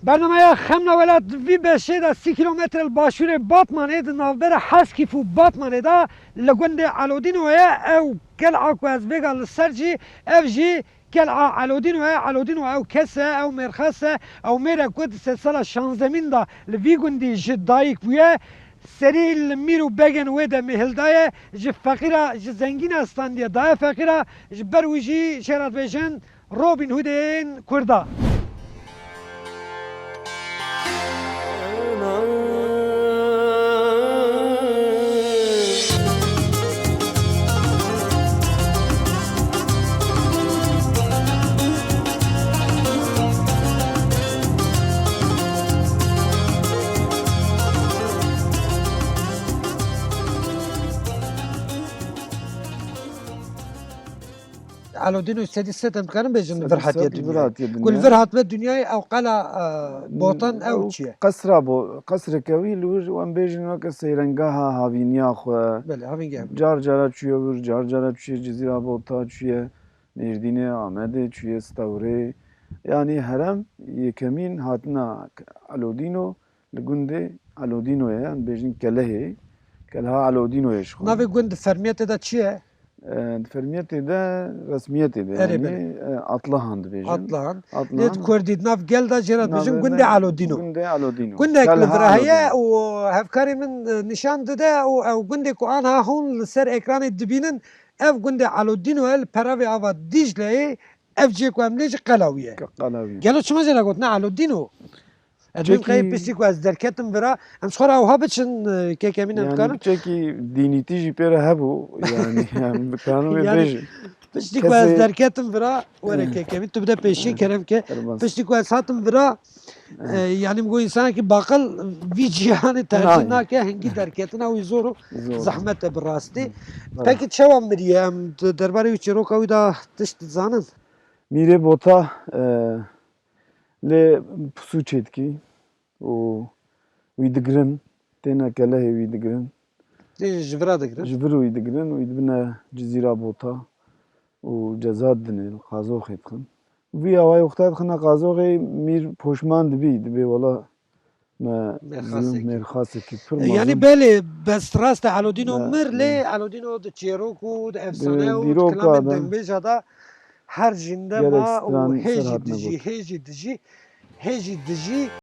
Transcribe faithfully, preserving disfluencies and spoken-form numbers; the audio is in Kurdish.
Bernameya Xemna Welat di vî beşê de sî kîlometre li başûrê Batmanê di navbera Heskîf û Batmanê de li gundê Elodîno ye. Ew kel'a ku ez vêga li ser cî, ev jî kel'a Elodîno ye. Elodîno ew kes e, ew mêrxas e, ew mêr e ku di sedsala şazdemîn de li vî gundî ji dayik bûye. Serî li mîr û begên wê demê hildaye, ji feqîra, ji zengîna standiye daye feqîra, ji ber wî jî jê re dibêjin Robin Hoodên Kurda. Elodîno sedî sed em dikarin bêjin li vir hatiye dinyayê. Ku li vir hatime dinyayê ew qela, e, Botan ew çi ye? Qesra bo-, qesreke wî li wir em bêjin weke seyrengeha havîniya xwe. Belê, havîngeha. Car cara çûye wir, car cara çûye Cizîra Bota, çûye Mêrdînê, Amedê, çûye Stewrê. Yanî herem yekemîn hatina Elodîno li gundê Elodînoyê, em bêjin Kelehê, Kelha Elodînoyê ji xwe. Navê gund di fermiyetê de çi ye? E, di fermiyetê de, resmiyetê de, Erê, yanî, belê. E, Atlahan dibêjin. Atlahan. Atlahan. Lê di kurdî di nav gel de jê re dibêjin Navê gundê de Elodîno. Gundê Elodîno. Gundek li Kelha vira heye Elodîno. Û hevkarê min, e, nîşan dide û ew gundê ku anha hûn li ser ekranê dibînin, ev gundê Elodîno ye, li peravê ava Dîcleyê, ev cihê ku em lê jî qela wî ye. Ke-, qela wî ye. Gelo çima jê re gotin Elodîno? Ez Çekî- dibêm qey piştî ku ez derketim vira, em ji xwe re ewha biçin, e, kekemîn em Yanî dikarin. Çekî dînîtî jî pê re hebû, yanî em dikarin wê Yanî bêjin. Piştî ku ez Kesê- derketim vira, were kekemîn, tu bide pêşî, kerem ke. Qurban. Piştî ku ez hatim vira, e, yanî min got, însanekî baqil vî cîhanê tercîh Nayê. nake, hingî derketina wî zor û Zor. zehmet e bi rastî. Hı. Pekî çawa miriye? Em di derbarê wî çîroka wî de tişt dizanin? Mîrê Bota, e, lê pisû çêdikî û wî digirin, têne kelehê wî digirin. Tê ji vira digirin? Ji vir wî digirin, wî dibine Cizîra Bota û ceza didinê, li qazoxê dixin. Vî awayî wexta dixine qazoxê, mîr poşman dibî, dibê wela me Mêrxasekî. Mêrxasekî pir mezin. Yanî belê, bes rast e, Elodîno Me-, mir, lê me- Elodîno di çêrok û di efsane û di dîroka kilamên de. Dengbêja de her jînde Gelek ma û stran hê ser jî hatine dijî, got. hê jî dijî, hê jî dijî.